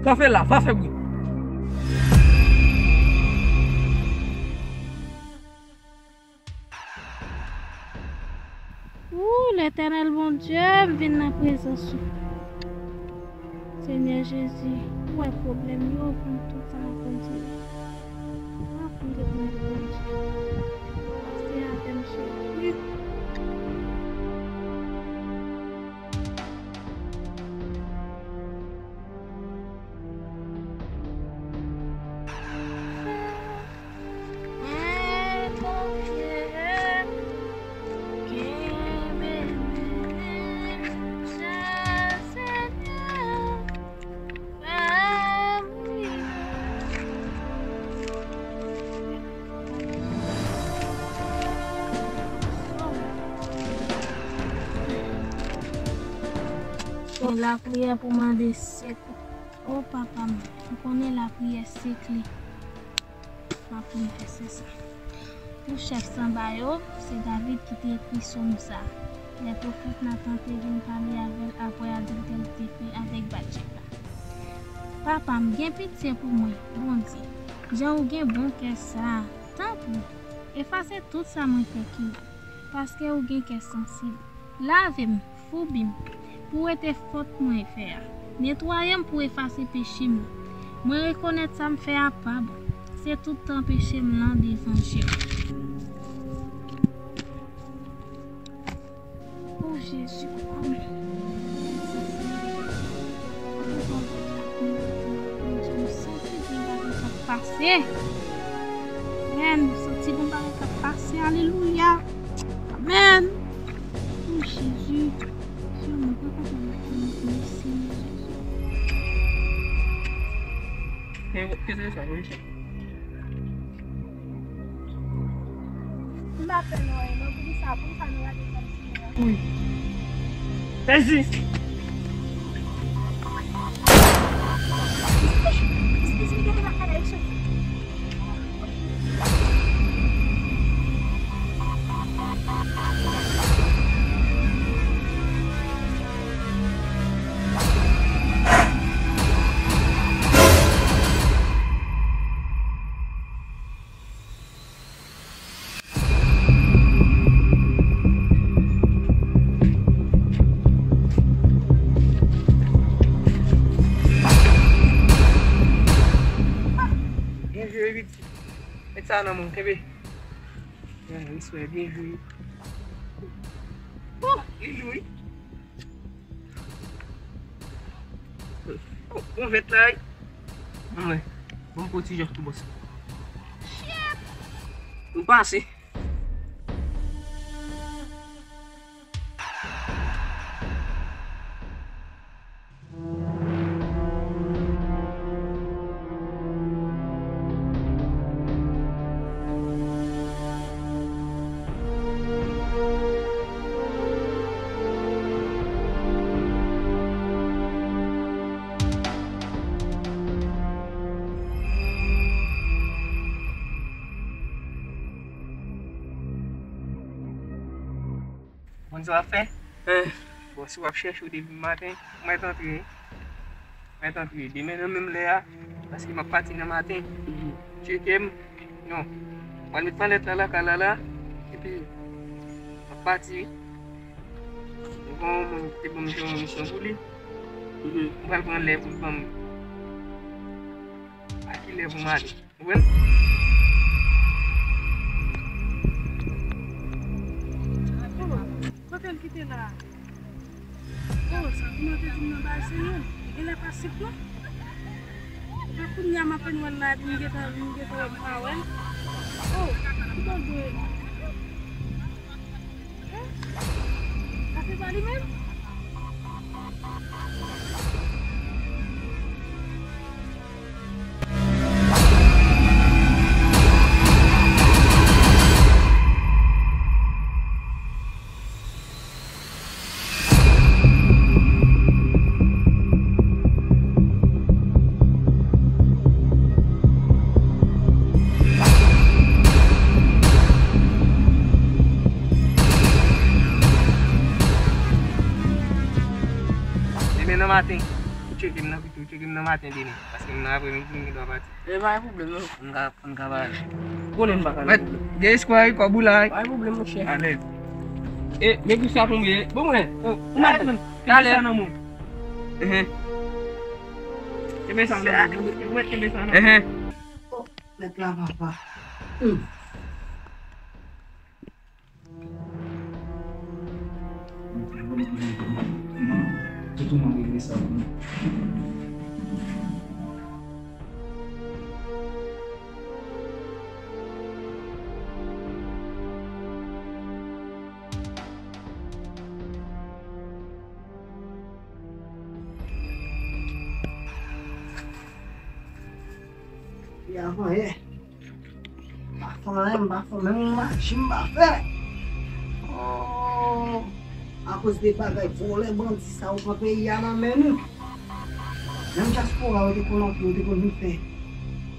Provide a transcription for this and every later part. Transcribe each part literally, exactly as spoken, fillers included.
Kanpe la, pa fè bri. Ou, Letènèl Bondye, m vin nan prezans ou. Senyè Jezi, ou wè pwoblèm yo, ou konn tout sa m ap andire. M ap priye pou nou, Bondye. Pase avè m, Jezi. Se lapriyè pou mande sekou. O Papa m, ou konnen lapriyè se kle. M ap konfese sa. Pou chèf sanba yo, se David ki te ekri sòm sa a, lè pwofèt Natan te vin pale avè l apre adiltè li te fè avèk Batcheba. Papa m, gen pitye pou mwen, Bondye, jan ou gen bon kè sa a. Tanpri, efase tout sa mwen fè ki mal, paske ou gen kè sansib. Lave m, foubi m, pou wete fòt mwen fè a. Netwaye m pou efase peche m nan. Mwen rekonèt sa m fè a pa bon. Se tout tan peche m lan devan je w. O Jezi, koukou. Mwen santi gen bagay k ap pase. Amèn. Mwen santi gen bagay k ap pase. Alelouya. Amèn. O Jezi. Sè mwen pa ka pale pou mwen, Senyè Jezi. Kè, kè se sa, wi. M pa fè nou anyen, non, poukisa, poukisa nou rate sa m fini an? Wi. Pèdi! Byen jwe, Viti. Met sa nan men w, kenbe. Byen jwe, byen jwe. Oh, li lou, wi. Oh, bon vèt la, wi. Mwen, bon, m pran ti jòf tou, bòs. Shit! M pase. Konn sa w ap fè? Bon, si w ap chèche w depi maten, mèt antre. Mèt antre. Demen nan menm lè a, paske m ap pati nan maten. Tcheke m. Non. Mwen met malèt la lakay la la. Epi, m ap pati. M gen yon moun ki te ban m yon misyon pou li. M pral pran lè pou l ban m a ki lè pou m ale. Ou konprann? Kote l kite la? Oh, sa kouman te di m nan bagay serye? Li genlè pa sip non. Epi kounye a m apenn wè l la, epi m gentan, m gentan wè m pa wè l. Oh, ki bò l dwe ye la? Hein? Sa se pa li menm? Demen nan maten, ou tcheke m nan pito, ou tcheke m nan maten demen, paske m nan apremidi, m gen dwa pati. E pa gen pwoblèm non. Ann ka, ann ka pale. Konnen m pa ka. Mèt, gen espwa wi, kòb ou la wi. Pa gen pwoblèm monchè. Alèz. E, men pou sa pou mwen. Bon mwen. Ou mèt nan. Talè. Kenbe sa nan men w. Kenbe sa nan men w. Ou mèt kenbe sa nan men w. Nèg la papa. Hmm. Tout moun regle sa pou nou. Li avan yè. M pa fè anyen, m pa fè menm maji, m pa fè. Oh, akoz de bagay vòlè, bandi sa yo pran peyi a nan men nou. Menm dyaspora yo te konn antre, yo te konn vin fè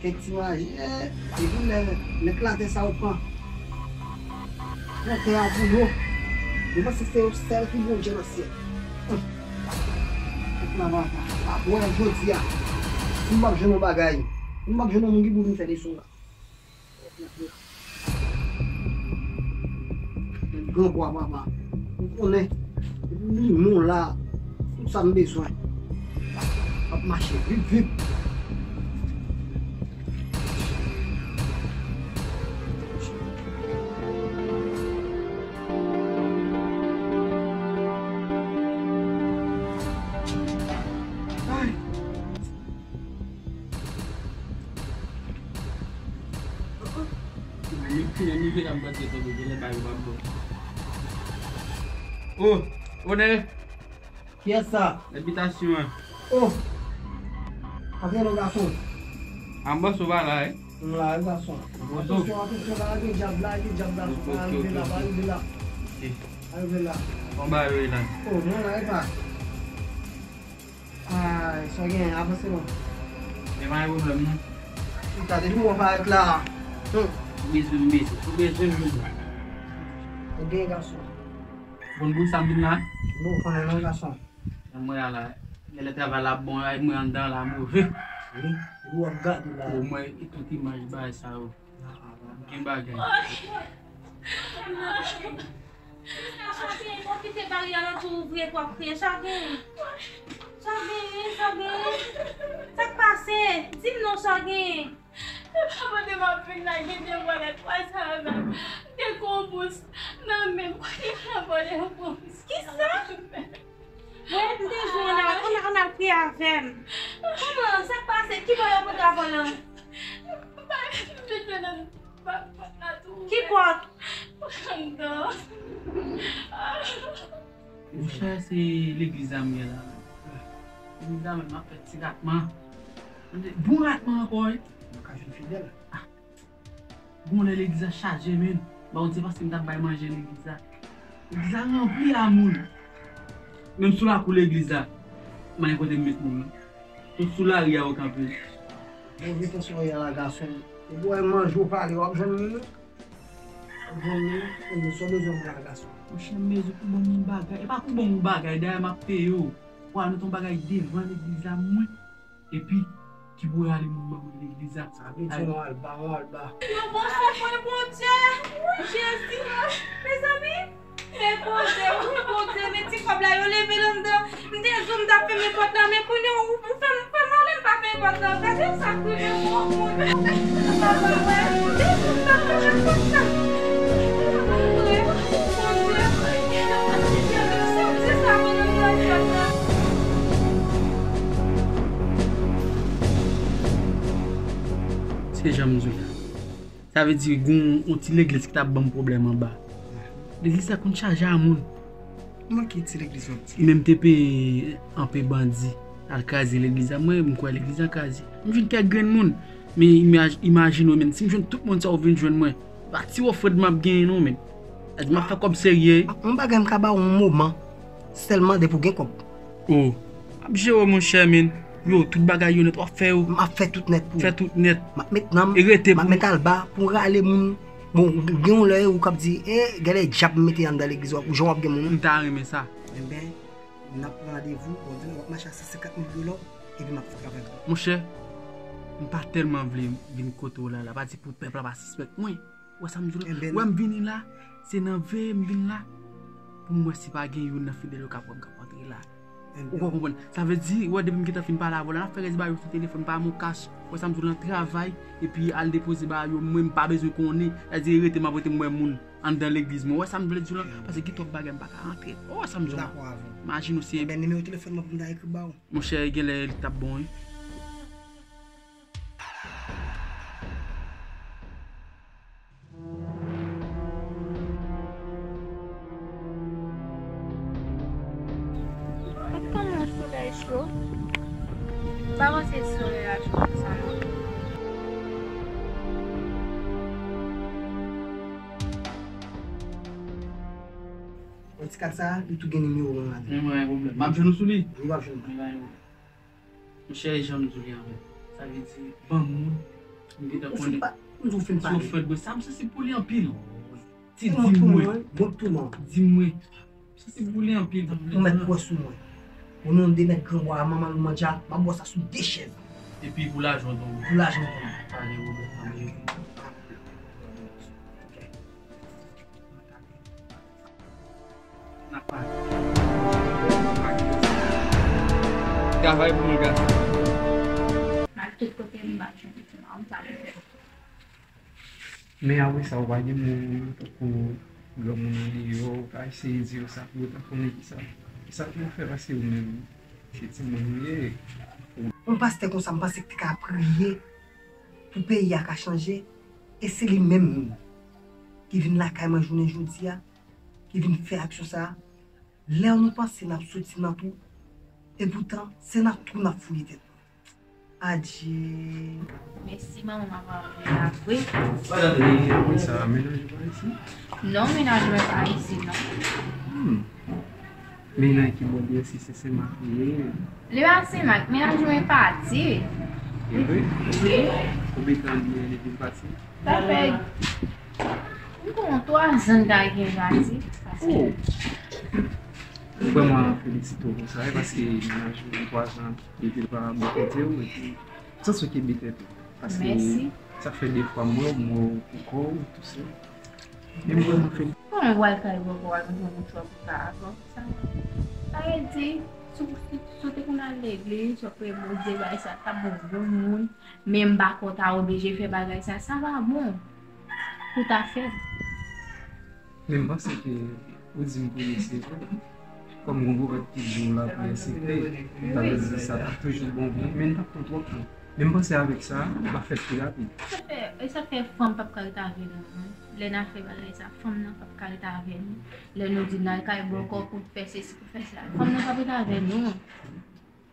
kèk ti maji. Eh, epi lè nèg latè sa yo pran, pran tè a pou yo. Yo panse se yo sèl ki Bondye nan syèl. Humm. Tout la papa. Apre jodi a, si m p ap jwenn yon bagay, si m p ap jwenn yon moun ki pou vin fè leson la. Gran bwa papa. Ou konnen, limon la, tout sa m bezwen. M ap mache vit vit. Ay. Mwen menm ki nan nivo la m pa t gen tankou genlè bagay yo pa bon. Oh, Onè! Kiyès sa? Nan bitasyon an. Oh! Antre non gason. Anba sou pa la, wi. M la, wi gason. Anba sou. Atansyon, atansyon, pa rive dyab la, rive dyab la, pa rive la, pa rive la. Ok. Pa rive la. Anba yo ye la. Oh, mwen la, e pa. Ay, sa gen, avanse non. Men pa gen pwoblèm non. Chita, depi mwen parèt la. Hmm. Ou bezwen m bezwen. Ou bezwen m bezwen. Ou gen gason. Bon, pou sa m vin la? Bon, konnen non gason. Mwen la, genlè travay la bon, ay mwen anndan la move. Wi, ou ap gade la. Omwen, tout imaj bagay sa yo. Gen bagay. Sa gen, ou kite baryè alantou ouvri epi w ap kriye, sa gen. Sa gen, sa gen. Sa k pase? Di m non, sa gen. Se pa mande m ap vin la, gen de vòlè twa sa menm. De gwo bous nan men m, kote m nan vòlè yon gwo bous. Kisa? Mwen, m te jwenn, ann al, ann al, ann al priye avè m. Kòman? Sa k pase? Ki bò yo pote avè w lan? M pa, m te jwenn nan, pa, pa, la tou. Ki pòt? Anndan. Monchè, se legliz la m ye la. Legliz la menm, m ap fè ti ratman. Bon ratman ankò, wi. Mwen ka jwenn fidèl. Ah. Gon lè legliz la chaje, men. M pa konn se paske m t ap bay manje legliz la. Legliz la ranpli a moun. Menm sou lakou legliz la, m pa gen kote m met moun nan. Tout sou lari a yo kanpe. Bon, vite sou la, gason. Ou wè manje ou pale, w ap jwenn moun nan. Mwen, mwen, sa w bezwen mwen la, gason? Monchè, m bezwen pou ban m yon bagay. E pa pou ban m yon bagay, dayè m ap peye w. Pou al met yon bagay devan legliz la, mwen. Epi, ki pou rale moun ban mwen legliz la. Sa vle di yon alba, yon alba. Yon bon sou mwen, Bondye. Wi, Jezi. Mezanmi. Men Bondye, wi, Bondye, men ti kòb la, yo leve l anndan. M te di w m t ap fèmen pòt la, men kounye a, ou, ou fè m, fè m ale, m pa fèmen pòt la. Gade sa k rive m, o Bondye. Papa, wè, m te di w m t ap fèmen pòt la. Papa, wè, Bondye, m santi sa pandan m nan pòt la. Se jan m di w la. Sa vle di, gen yon ti legliz ki t ap ban m pwoblèm anba. Legliz la konn chaje a moun. Mwen ki ti legliz w ap di? Men m te peye anpe bandi al kraze legliz la. Mwen, m kwè legliz la kraze. M jwenn kèk grenn moun. Men imaj-, imajine w, men si m jwenn tout moun sa yo vin jwenn mwen, pa ti ofrann m ap genyen non, men. Sa di m ap fè kòb serye. Yon bagay m ka ba w yon moman, sèlman depi w gen kòb. O, m ap jere w, monchè, men. Yo, tout bagay yo nèt, w ap fè yo. M ap fè tout nèt pou ou. Fè tout nèt. M ap met nanm, e rete m ap pou met alba pou rale moun. Bon, gen yon lè ou k ap di, e, gade dyab m mete anndan legliz, w ap, jan w ap gen moun. M ta renmen sa. Enben, n ap pran randevou, Bondye, w ap mache a san senkant mil dola, epi m ap fè travay pou ou. Monchè, m pa tèlman vle vin kote w la, la, pa di pou pèp la pa sispèk mwen. Ou wè sa m di w la? Enben, wè m vini la, se nan veye m vin la. Pou m wè si pa gen youn nan fidèl yo k ap wè m k ap antre la. Ou konprann? Sa vle di, ou wè depi m gentan fin pale avè w la, n ap fè rès bagay yo sou telefòn, pa yon kach. Ou wè sa m di w lan, travay, epi al depoze bagay yo, mwen m pa bezwen konnen. Sa di, rete m ap rete m wè moun anndan legliz mwen. Ou wè sa m vle di w lan? Paske gen twòp bagay m pa ka antre. Ou wè sa m di w lan? Imajine w se. Enben, nimewo telefòn mwen pou m ta ekri ba w. Monchè, genlè li t ap bon, wi. Gad kòman solèy cho. M pa panse solèy la cho konsa non. Yon ti kat sa, li tou gen nimewo mwen ladan. Men mwen gen pwoblèm. M ap jwenn ou sou li? Wi, w ap jwenn mwen. Men mwen gen pwoblèm. Monchè, e jan m di w li an fèt. Sa vle di, ban moun, m gentan konnen. Ou fin pa, m di w fin pale. Sou fèt, bro, sa m sansib pou li anpil. Ti, di m wè. Di m wè. M sansib pou li anpil. Ou mèt kwè sou mwen. O non de mèt Granbwa a, manman Mandja, m ap bwè sa sou de chèz. Epi pou lajan w tonbe. Pou lajan w tonbe. Pa gen pwoblèm, pa gen pwoblèm. N ap pale. Travay pou mwen, gason. M al tout kote, m pa jwenn ti manm, sa m fè. Men apre sa, ou pa gen moun tankou granmoun andeyò, ou ka eseye di yo sa pou yo ta konnen kisa, kisa pou yo fè, paske ou menm, se timoun ou ye. Yon pastè konsa, m panse ki te ka priye pou peyi a ka chanje, e se li menm ki vin lakay mwen jounen jodi a, ki vin fè aksyon sa a. Lè nou panse n ap soti nan twou, epoutan, se nan twou n ap fouye tèt nou. Adje. Mèsi, manman, m ap renmen la vre. Kòman sa, mennaj ou pa isi? Non, mennaj mwen pa isi, non. Hmm. Men nan ki bò, byen si se Senmak li ye? Li pa Senmak, mennaj mwen pati. E vre? Wi. Konbyen tan li gen depi l pati? Sa fè, m konnen twa zan l ta gen pati. Oh! Vrèman felisite w pou sa, wi, paske mennaj ou gen twa zan depi l pa bò kote w, epi m santi w kenbe tèt ou. Paske sa fè de fwa m wè w, m wè w pou kò w, tou sa. Men m vrèman felisite. Bon, w al kay bòkò w al mete yon mouchwa pou sa avan. Sa, sa vle di, si w, si, si w te konn al legliz, w ap preye Bondye, bagay sa t ap bon, bon moun. Men m pa kwè w ta oblije fè bagay sa, sa pa bon pou w ta fè l. Men m panse ke ou di m pou l isi vre. Kòm gon pwovèb ki di w la pou l ensekte, sa vle di sa t ap toujou bon pou ou, men l t ap pran twòp tan. Men m panse avèk sa, l ap fèt pi rapid. Sa fè, e sa fè fanm p ap ka ret avè nou, non. Lè n a fè bagay sa, fanm nan p ap ka ret avè nou. Lè nou di n al kay bòkò pou fè sesi, pou fè sela, fanm nan p ap ret avè nou.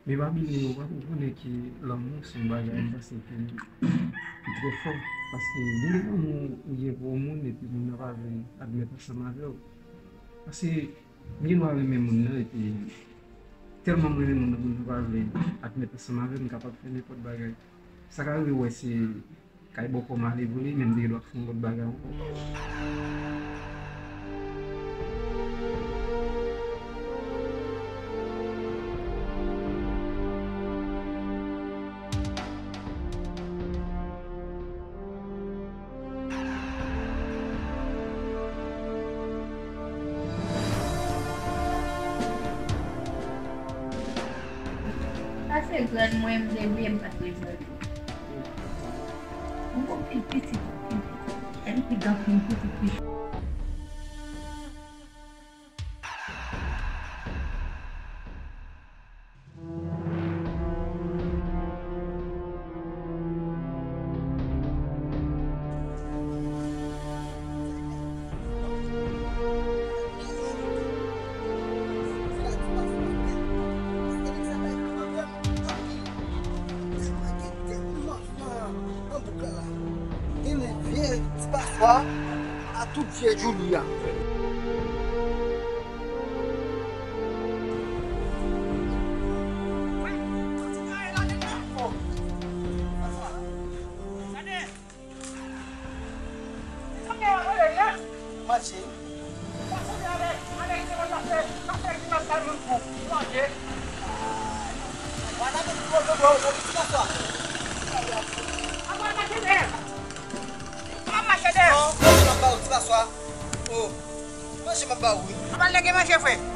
Men pa bliye, ou pa, ou konnen ke lanmou se yon bagay m panse ke, ki trè fò. Paske gen de lanmou ou gen pou yon moun epi moun nan pa vle admèt ansanm avè w. Paske m gen dwa renmen moun nan epi tèlman m renmen moun nan, moun nan pa vle admèt ansanm avè m, m kapab fè nenpòt bagay. Sa ka rive w wè se kay bòkò m ale vre, men m te gen dwa fè yon lòt bagay ankò. Grann mwen, m te bliye m pa t bezwen li. Mwen konn pil pitit, pil pitit. Anpil anpil pitit, pitit. Nan bouk la la. Gen yon vye ti paswa a tout vye Djoulia. Mache. Manje m ap ba ou, ti paswa. O, manje m ap ba ou, wi. Ou pral lage manje, frè.